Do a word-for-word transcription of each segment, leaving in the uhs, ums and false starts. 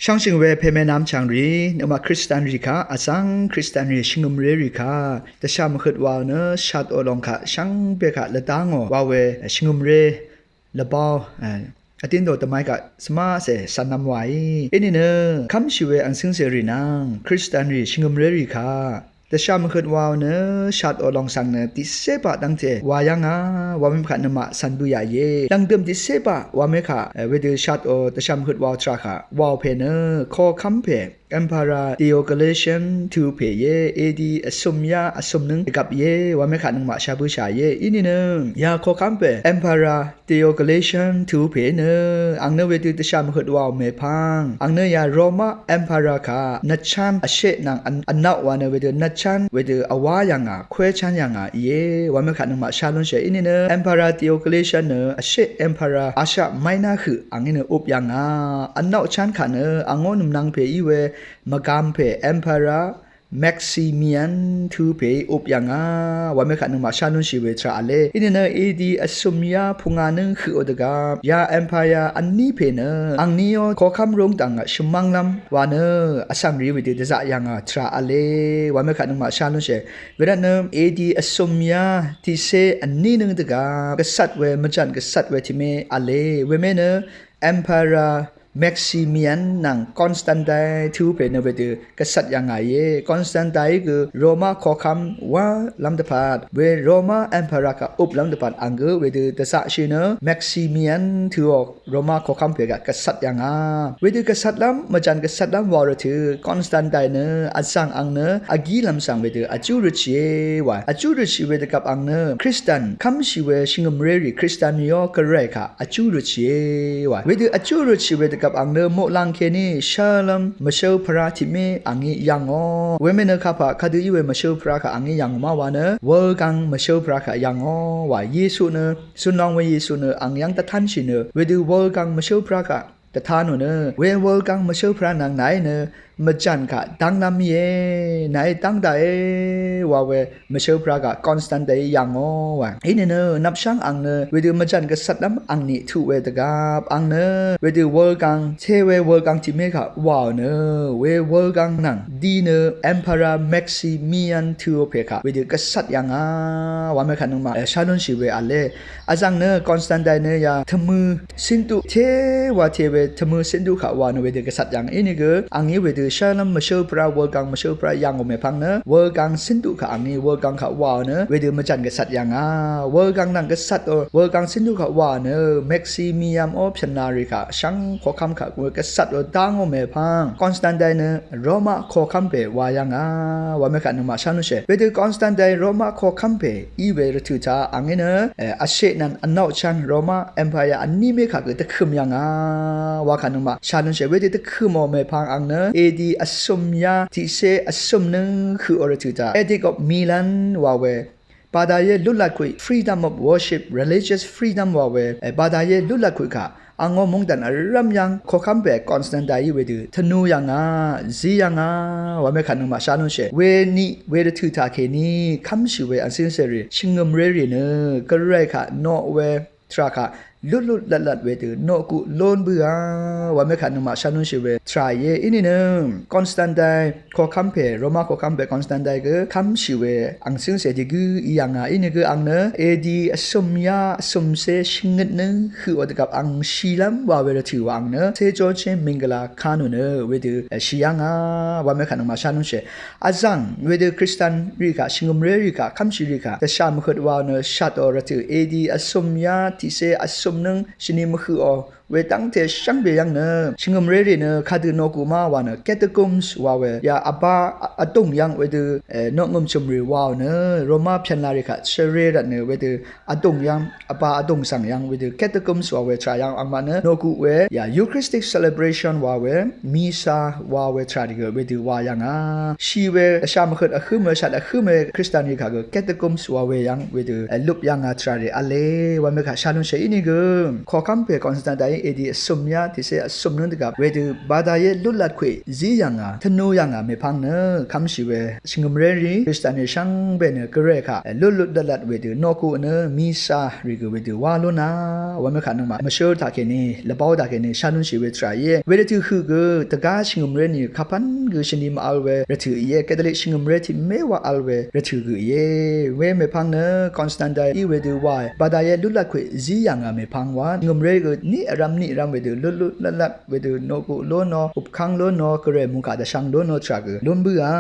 Shvngshø̀ng we pème nvmchàngrì, nøngmaq Kristianrì kaq, vzv̀ng Kristianrì shvngø̀mrérì kaq, dvshà mvhøt waò nø shatò lòng kaq shvngbe kaq lvdá ngò wa we shvngø̀mré lvbáò, e, vdín dò dvmai kaq svmaqcè cv̀nvm wàí. Inìnø kv́mshì we angcǿngcèrì nvng Kristianrì shvngø̀mrérì kaq dvshà mvhøt waò nø shatò lòng svng nø tiqcé baq dv́ngte wa yv́ngà, wamé kaq nøngmaq cv̀n bø yà íe. Lv̀ngdø̀m tiqcé baq wamé kaq, e, wedø shatò dvshà mvhøt waò tvrà kaq waò pè nø kokv́m pè Emperor Diocletian two pè íe, A D vsø̀m yá vsø̀m nǿng dvgvp íe, wamé kaq nøngmaq sha bø shà íe. Inìnø ya kokv́m pè Emperor Diocletian two pè nø ang nø wedø dvshà mvhøt waò mèpvng, ang nø ya Roma Emperor kaq nvtshán vsheq nvng vn-, vnvq wa nø wedø nvtshán wedø vwá yv̀ngà, kwéchán yv̀ngà íe, wamé kaq nøngmaq shá lúnshì. Inìnø Emperor Diocletian nø vsheq Emperor Asia Minor høq ang í nø up yv̀ngà. Vnvq chán kaq nø angó nv̀mnvng pè í we mvgam pè Emperor Maximian two pè í up yv̀ngà, wamé kaq nøngmaq shá lúnshì we tvrà v̄le. Inìnø A D vsø̀m yá pungà nǿng høqò dvgvp ya Emperor vní pè nø angníó kokv́m rúng dv̀ng shvmv́nglv́m wa nø vsv̀ngrì wedø dvzaq yv̀ngà tvrà v̄le, wamé kaq nøngmaq shá lúnshì. Wervtnø A D vsø̀m yá tiqcé vní nǿng dvgvp gvcvt we, mvjv̀n gvcvt we tiqmé v̄le. Wemé nø Emperor Maximian nvng Constantine two pè nø wedø gvcvt yv̀ngà íe. Constantine gø Roma kokv́m wálv́m dvpvt, we Roma Emperor kaq uplv́m dvpvt ang gø wedø dvzaqshì nø Maximian two ò Roma kokv́m pè kaq gvcvt yv̀ngà. Wedø gvcvtlv́m, mvjv̀n gvcvtlv́m wa rvtø̀ Constantine nø vzv̀ng ang nø vgílv́m svng wedø vjú røtshìe wa. Vjú røtshì we dvgvp ang nø Kristian kv́mshì we shvngø̀mrérì Kristian yó gvray kaq vjú røtshìe wa. Wedø vjú røtshì we dvgvp ang nø muqlàng kèní shálv́m mvshǿl pvrá tiqmé angí yv̀ngò. Wemé nø kapà kadø í we mvshǿl pvrá kaq angí yv̀ngò má wa nø Wolfgang mvshǿl pvrá kaq yv̀ngò wa. Yesu nø, Zunlong we Yesu nø ang yv́ng dvtánshì nø wedø Wolfgang mvshǿl pvrá kaq dvtánò nø we Wolfgang mvshǿl pvrá nvng nàí nø mvjv̀n kaq dv́nglv́m íe, nàí dv́ng daqe wa we mvshǿl pvrá kaq Constantine í yv̀ngò wa. Inìnø nvpshv́ng ang nø wedø mvjv̀n gvcvtlv́m angni tuq we dvgvp ang nø wedø Wolfgang, té we Wolfgang tiqmé kaq waò nø we Wolfgang nvng di nø Emperor Maximian two pè kaq wedø gvcvt yv̀ngà, wamé kaq nøngmaq, e, shá lúnshì we v̄le. Vzv̀ng nø Constantine nø ya tvmø cíntuq, té wa te we tvmø cíntuq kaq wa nø wedø gvcvt yv̀ngà. Inìgø angí wedø shálv́m mvshǿl pvrá, Wolfgang mvshǿl pvrá yv̀ngò mèpvng nø Wolfgang cíntuq kaq angí Wolfgang kaq waò nø wedø mvjv̀n gvcvt yv̀ngà. Wolfgang nvng gvcvtò, Wolfgang cíntuq kaq waò nø Maximian ó pv̀nlàrì kaq shvngbe kokv́m kaq gvcvtò dá ngò mèpvng Constantine nø Roma kokv́m pè wa yv̀ngà, wamé kaq nøngmaq shá lúnshì. Wedø Constantine Roma kokv́m pè í we rvtø̀ taq angí nø, e, vsheq nvng vnvq chv́ng Roma Empire vní mé kaq gø dvkø̀m yv̀ngà wa kaq nøngmaq shá lúnshì. Wedø dvkø̀mò mèpvng ang nø A D vsø̀m yá tiqcé vsø̀m nǿng høqò rvtø̀ taq Edict of Milan wa we, badayé lutlatkuq, freedom of worship, religious freedom wa we, e, badayé lutlatkuq kaq angó mungdàn vrv́m yv́ng kokv́m pè Constantine í wedø tvnu yv̀ngà, zí yv̀ngà, wamé kaq nøngmaq shá lúnshì. Weniq we rvtø̀ taq kèní kv́mshì we angcǿngcèrì shvngø̀mrérì nø gvray kaq noq we tvrà kaq lutlut latlat wedø noqguq lún bǿà, wamé kaq nøngmaq shá lúnshì we tvrà íe. Inìnø Constantine kokv́m pè, Roma kokv́m pè Constantine gø kv́mshì we angcǿngcè dègǿ í yv̀ngà. Inìgø ang nø A D vsø̀m yá vsø̀mcé shvngøt nǿng høqò dvgvp ang shìlv́m wa we rvtø̀ wa ang nø Céjó Chín Mìngvlá Kánò nø wedø, e, shì yv̀ngà, wamé kaq nøngmaq shá lúnshì. Vzv̀ng wedø Kristianrì kaq, shvngø̀mrérì kaq, kv́mshìrì kaq dvshà mvhøt waò nø shatò rvtø̀ A D vsø̀m yá tiqcé vsø̀m nǿng shvni mvhøqò wedv́ngte shvngbe yv́ng nø shvngø̀mrérì nø kadø noqguq má wa nø catacombs wa we, ya vbā vdùng yv́ng wedø, e, noqngø̀m chø̀mrì waò nø Roma pv̀nlàrì kaq shvrē rvtnø wedø vdùng yv́ng, vbā vdùng svng yv́ng wedø catacombs wa we tvrà yv́ng angmaq nø noqguq we, ya Eucharistic celebration wa we, misa wa we tvrà rì gø wedø wa yv̀ngà. Shì we dvshà mvhøt vhǿm we, shat vhǿm we Kristianrì kaq gø catacombs wa we yv́ng wedø, e, lup yv̀ngà tvrà rì v̄le, wamé kaq shá lúnshì. Inìgø kokv́m pè Constantine Edi vsø̀m yá tiqsé vsø̀m nøng dvgvp wedø bada yé lutlat kwe zí yv̀ngà tvnu yv̀ngà mèpvng nø kv́mshì we shvngø̀mré rì Krista nì shvngbe nø gvray kaq lutlut lvtlat wedø noqku nø mìsha rì gø wedø wá lúnà. Wamekaq nøngmaq mvshǿl taqkèní lvbáu taqkèní shá lúnshì we tvrà íe. Wedø tø høq gø dvgá shvngø̀mré nì kapv́n gø shvni mv-vl we rvtø̀ íe. Catholic shvngø̀mré tiq mé wa vl we rvtø̀ gø íe. We mèpvng nø Constantine í wedø wa bada yé lutlat kwe zí yv̀ngà mèpvng wa shvngø̀mré gø niq vrvm niq vrvm wedø lutlut lvtlat wedø noqku lúnò, upkv́ng lúnò, gvray mungkà dvshvng lúnò tvrà gø lún bǿà.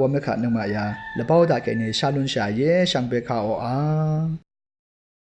Wamekaq nøngmaq yà lvbáu taqkèní shá lúnshà íe. Shvngbe kaq oqà